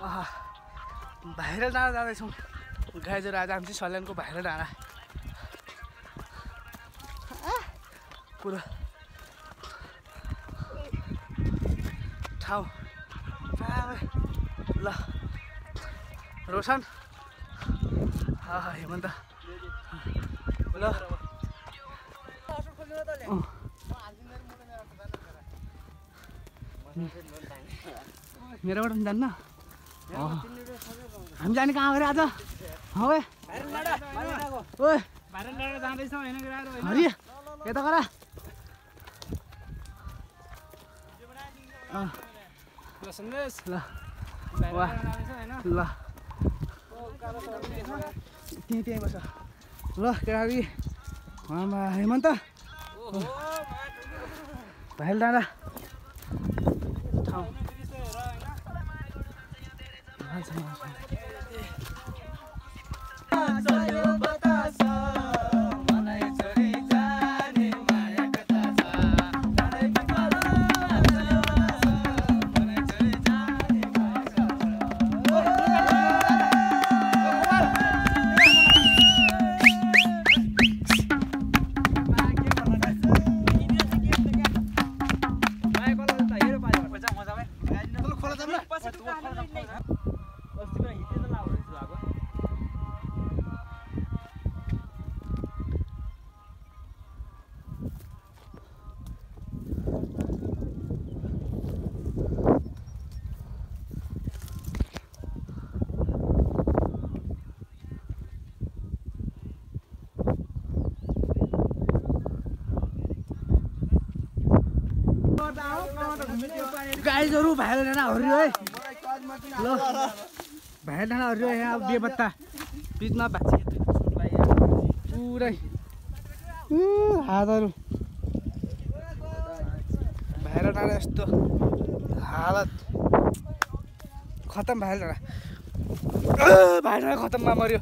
Viral डाँडा जाँदैछौँ गाइजहरू। आज हामी चाहिँ सल्यानको भाइरल डाँडा पुरा ठाउँ ल रोशन हेमन्त ल मेरोबाट पनि जान्न हामी जाने कहाँ गरे आज ओए हरि यता गर ल ल त्यहीँ बस ल केटारी हेमन्त भाइरल डाँडा ठाउँ गाइजहरू भाइरल डाँडा हरियो है ल भाइरल डाँडा हरियो यहाँ बेपत्ता बिचमा पुरै हातहरू भाइरल डाँडा यस्तो हालत खतम भाइरल डाँडा खतममा मर्यो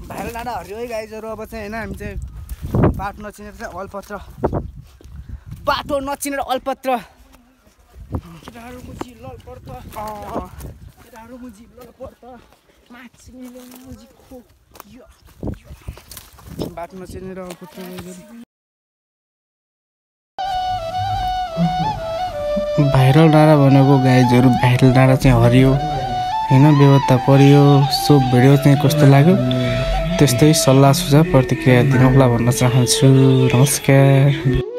भाइरल डाँडा हरियो है गाइजहरू। अब चाहिँ होइन हामी चाहिँ बाटो नचिनेर चाहिँ अलपत्र बाटो नचिनेर अलपत्र भाइरल डाँडा भनेको गाइजहरू भाइरल डाँडा चाहिँ हरियो होइन बेपत्ता परियो। सो भिडियो चाहिँ कस्तो लाग्यो त्यस्तै सल्लाह सुझाव प्रतिक्रिया दिनुहोला भन्न चाहन्छु। नमस्कार।